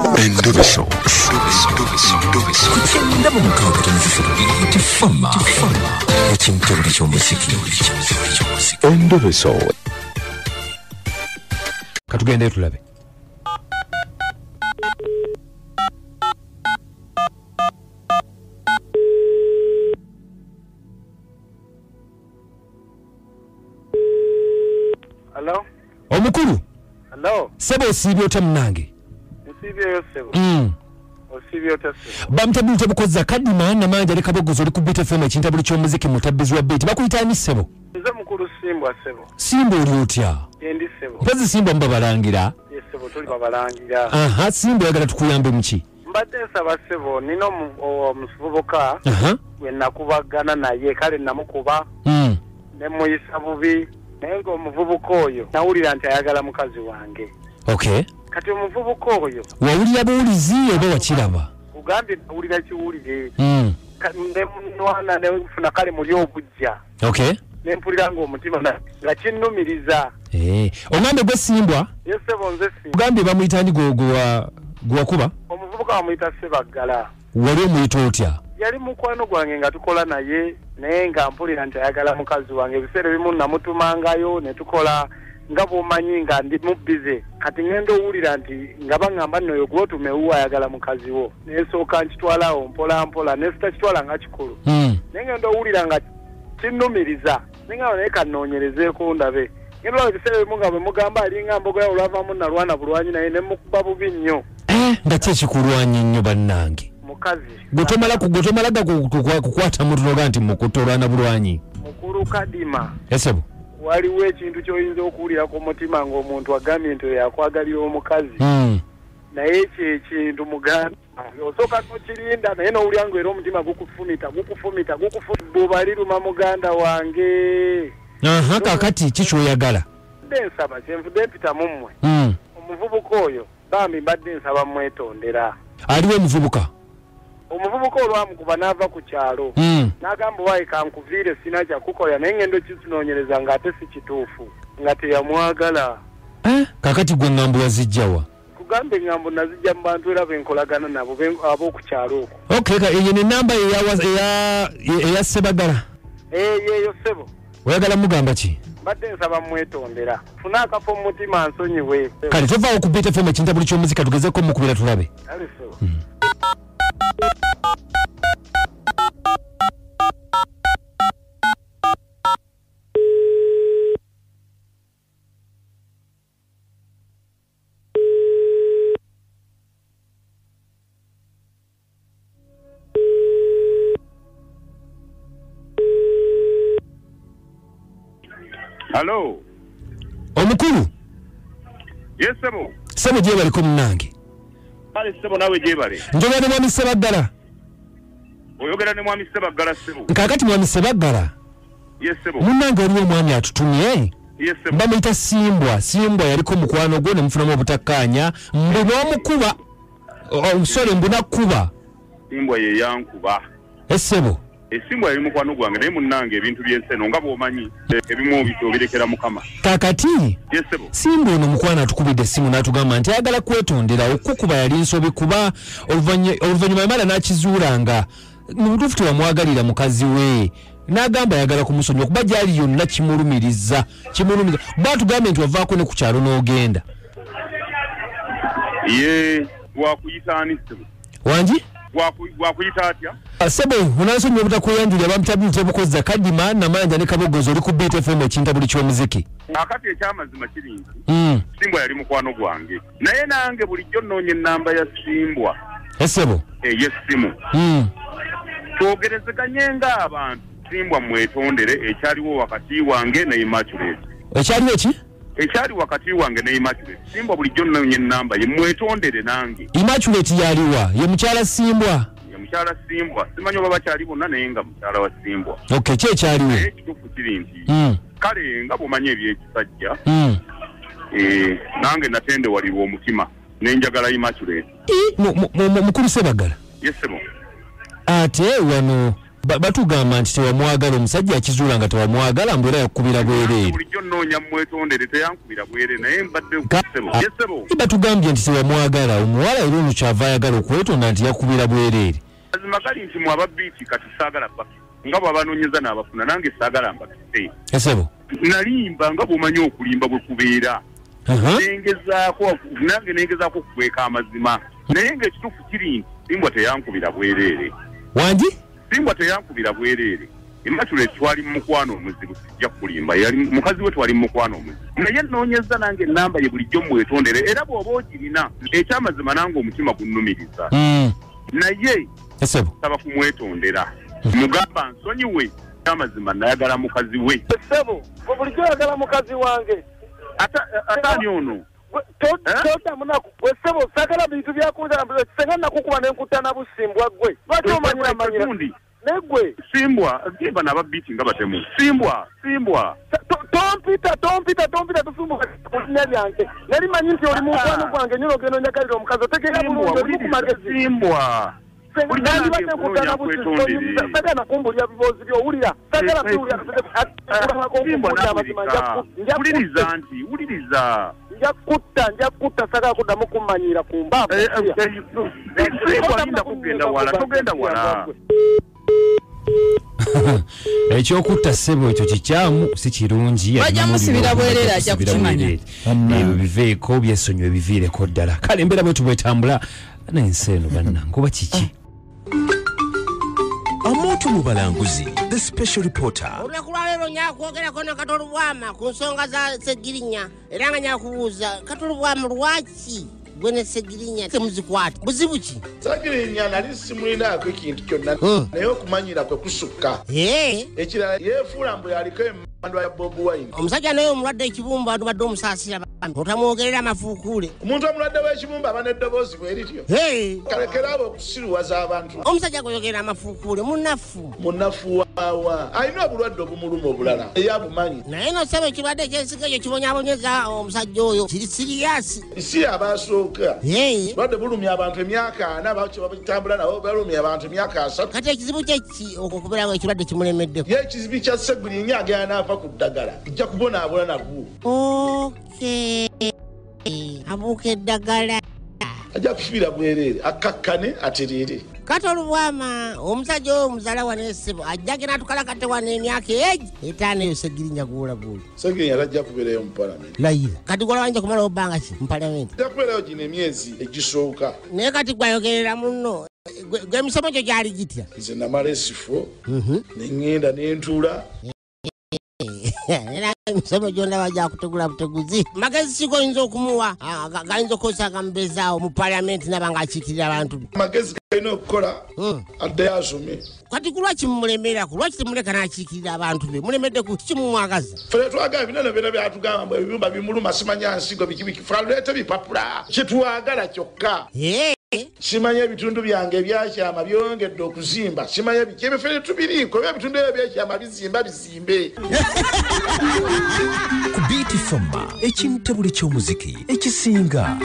Endobeso 96 ekintabuli ky'omuziki. Endobeso. Katugende tulabe. Hello? Omukulu. Hello? Sebo osiibye otya munnange? Nsiibyeyo ssebo. Osiibye otya ssebo? Bamutabuli tebukozza Kadima Namanja ne Kabogoza oli ku Beat FM ekintabuli ky'omuziki mutabbizi wa Beat. Bakuyita ani ssebo? Nze mukulu Simbwa ssebo. Simbwa oli otya? Gyendi ssebo. Mpozzi Simbwa mubabalangira? Ye ssebo tuli babalangira. Aha, Simbwa oyagala tukuyambe mu ki? Mbadde nsaba ssebo nina omuvubuka gwe nakubagana naye kale namukuba ne muyisa bubi naye ng'omuvubuka oyo nawulira nti ayagala mukazi wange. Okay. Kati omuvubuka oyo wawulira buwulizi oba wakiraba? Ugambye nawulira kiwulire. Ne mwana ne nfuna kale muli obujja. Okay. Ne mpulira ng'omutima nga kinnumiriza. Oŋŋambe gwe Simbwa? Ye ssebo nze Simbwa. Ugambye bamuyita ani gwe wakuba? Omuvubuka bamuyita Ssebaggala. Wali omuyita otya? Yali mukwano gwange nga tukola naye naye nga mpulira nti ayagala mukazi wange. Ebiseera ebimu namutumangayo ne tukola nga bw'omanyi nga ndi mubbize. Kati ngenda owulira nti nga baŋŋamba nno oyo gw'otuma ewuwo ayagala mukazi wo. Nesooka nkitwalawo mpola mpola ne sitakitwala nga kikulu. Naye ngenda owulira nga kinnumiriza. Naye nga naye kannoonyerezeeko ndabe. Ngenda olaba ebiseera ebimu nga bwe mugamba alinga mbogoya olwavaamu nalwana bulwanyi naye ne mukuba bubi nnyo. Nga ki ekikulwanya ennyo bannange? Mukazi. Gwe tomala kukwata muntu n'oga nti mukutte olwana bulwanyi. Mukulu Kadima. Ssebo. Waliwo ekintu ky'oyinza okuwulira ku mutima ng'omuntu agambye nti oyo akwagalira omukazi. Naye ekyo ekintu muganda osooka n'okirinda naye n'owulira ng'era omutima gukufumita gukufumita gukufumita bbuba liruma muganda wange. Aha, kaakati ki ky'oyagala? Mbadde nsaba kyenvudde mpita mu mmwe. Omuvubuka oyo bambi mbadde nsaba mwetondera. Aliwo omuvubuka? Omuvubuka olwamukuba n'ava ku kyalo. N'agamba waayi kankuviire sina kyakukola naye ngendo kitunoonyereza ng'ate si kituufu nga teyamwagala. Kaakati gwe ŋŋambo wazijja wa? Kugambe ŋŋambo nazijja mu bantu era benkolagana nabo ab'oku kyalo okwo. Okay, eyo n'ennamba eya Ssebaggala? Yeeyo ssebo. Oyagala mugamba ki? Mbadde nsaba mwetondera. Funa akafo mu mutima nsonyiwe. Kale tovaawo ku Beat FM ekintabuli ky'omuziki tugezeeko mukubira tulabe. Kale ssebo. Hello. Omukulu. Yes ssebo. Ssebo gyebaliko munnange. Kale ssebo nawe gyebale. Njogera ne mwami Ssebaggala. Oyogera ne mwami Ssebaggala ssebo. Kaakati mwami Ssebaggala. Yes ssebo. Munnange waliwo omwami atutumye. Yes ssebo. Bamuyita Simbwa. Simbwa yaliko mukwano gwo ne mufunamu obutakkaanya. Mbu n'omukuba. Omusole mbu nakkuba. Simbwa ye yankuba. Ssebo. Simbwa yali mukwano gwange naye munnange ebintu by'ensi eno nga bw'omanyi ebimu obirekera Mukama. Kaakati Yes ssebo. Simbwa ono mukwano atukubidde essimu n'atugamba nti ayagala kwetondera okukuba yali nsobi kuba oluvannyuma yamala n'akizuula nga mu butuufu tewamwagalira mukazi we. N'agamba ayagala kumusonyiwa kuba gy'ali yonna kimulumiriza. Bw'atugambye nti wavaako ne ku kyalo n'ogenda. Ye wakuyita ani ssebo? Wangi? Wakuyita atya? Ssebo onansonyiwa obutakuyanjulira bamutabuli tebukozza Kadima Namanja ne Kabogoza oli ku Beat FM ekintabuli ky'omuziki. Akati ekyamazima kiri nti Simbwa yali mukwano gwange naye nange bulijjo nnoonya ennamba ya Simbwa. Ssebo. Ey'essimu. Twogerezeganye ng'abantu. Simbwa mwetondere ekyaliwo wakati wange ne Immaculate. Ekyaliwo ki? Ekyali wakati wange ne Immaculate. Simbwa bulijjo nnoonya ennamba ye mwetondere nange. Immaculate yaliwa? Ye mukyala Simbwa? Ye mukyala Simbwa. Simanyi oba bakyali bonna naye nga mukyala wa Simbwa. Okay, ki ekyaliwo? Ekituufu kiri nti kale nga bw'omanyi ebyekisajja nange natendewalirwa omutima ne njagala Immaculate. Mukulu Ssebaggala. Yes ssebo. Ate wano Batugamba nti tewamwagala, omusajja akizuula nga tewamwagala, mbu era yakubira bwereere. Bulijjo nnoonya mmwetondere, teyankubira bwereere, naye mbadde ssebo. Ye ssebo. Batugambye nti tewamwagala, omuwala era ono kyava ayagala okwetonda nti yakubira bwereere. Mazima gali nti mwe ababiiti kati saagala bakisa, nga bw'abanoonyeza n'abafuna, nange saagala mbakise. Ssebo. Nalimba nga bw'omanyi okulimba bwe kubeera. Nengezaako, nange nengezaako okukweka amazima. Naye ng'ekituufu kiri nti Simbwa teyankubira bwereere. Wangi? Simbwa teyankubira bwereere. Immaculate twali mu mukwano omuzibu, sijja kulimba. Yali mukazi we, twali mu mukwano omuzibu. Naye nnoonyezza nange ennamba ye bulijjo mmwetondere, era bw'oba ogirina, ekyamazima nange omutima gunnumiriza. Naye saba kumwetondera. Mugamba nsonyiwe, ekyamazima nayagala mukazi we. Ssebo, gwe bulijjo oyagala mukazi wange. Ate ani ono? Toddamu naku. Gwe ssebo, saagala bintu byakunza, senga nakukuba ne nkutta na busimbwa ggwe. Lwaki omanyira manyira? Naye ggwe. Simbwa, gimba n'ababiiti nga batemu. Simbwa, Simbwa. Tompita, tompita, tompita, tusumbuka ku linnya lyange. Nali manyi nti oli mukwano gwange nnyo ogenda onjagalira omukazi, otegeera bulungi, oli ku magezi. Simbwa. Nandibadde nkutta na busimbwa, saagala kumbulira biboozi by'owulira. Saagala biwulira, Simbwa n'awulirika. Wuliriza nti, wuliriza. Nja kutta, saagala kuddamu kummanyira ku mbaavu. Simbwa linda kugenda wala, togenda wala. Ekyokutta ssebo ekyo kikyamu, si kirungi. Bajja musibira bwereere, ajja kukimanya. Ebyo biveeko, byesonyiwe biviireko ddala. Kale embeera bwetu bwetambula n'ensi eno bannange, oba kiki? Omuntu mu balanguzi, the special reporter. Olunaku lwaleero njakwogerako ne Katolubwama ku nsonga za Ssegirinya, era nga njakubuuza Katolubwama, lwaki gwe ne Ssegirinya temuzikwata? Buzibu ki? Ssegirinya nali simulinaako ekintu kyonna, naye okumanyira kwe kusukka. Ekirala yeefuula mbu yaliko emmandwa ya Bobi Wine. Omusajja naye omulwadde ekibumba tubadde omusaasira bambi, otamwogerera amafuukuule. Omuntu omulwadde w'ekibumba aba n'eddoboozi bwe lityo. Kalekera abo okusiruwaza abantu. Omusajja gweyogerera amafuukuule munafu. Munafu waawa? Alina obulwadde obumuluma obulala, ye abumanyi. Naye no ssebo, ekirwadde eky'ensigo ekyo kibonyaabonyeza omusajja oyo kiri siriyasi. Si abasooka. Bulwadde bulumya abantu emyaka 40, batambula nabo balumya abantu emyaka 30. Kati ekizibu kye ki okubeera nga ekirwadde kimulemeddeko? Ye ekizibu kya Ssegirinya agenda n'ava ku ddagala, ejja kubonaabona nagwo. Okay. Abuuka eddagala. Ajja kufiira bwereere, akkakkane atereere. Katolubwama, omusajja oyo omuzaala wano essebo ajja genda atukalakate wano emyaka egi 5 eyo Ssegirinya guwulaguwula. Ssegirinya tajja kubeerayo mu palamenti. Layira. Kati gwe olaba kumalawo bbanga ki mu palamenti? Ajja kubeerayo gino emyezi egisooka. Naye kati gwe ayogerera munno, gwe emisomo gyo gyali gitya? Nze namala esifo, ne ŋŋenda ne ntuula. Era emisomo gyonna bajja kutegula buteguzi. Magezi ki g'oyinza okumuwa gayinza okukozesa agamubeezaawo mu palamenti naba ng'akiikirira abantu be? Amagezi galina okukola, addeyo asome. Kati ku lwaki mumulemerako? Lwaki temuleka n'akiikirira abantu be? Mulemedde ku kiki mumwagaza? Ffe twagala binene byonna byatugamba mbu ebibumba bimuluma, simanya nsigo biki biki. Ffe aleete bipapula, kyetwagala kyokka. Simanya ebitundu byange ebyakyama byongedde okuzimba, simanya biki ebyo ffe tubiriiko, ebyo ebitundu ebyo ebyakyama bizimba bizimbe. Ku Beat Fama, ekintebule ky'omuziki ekisinga.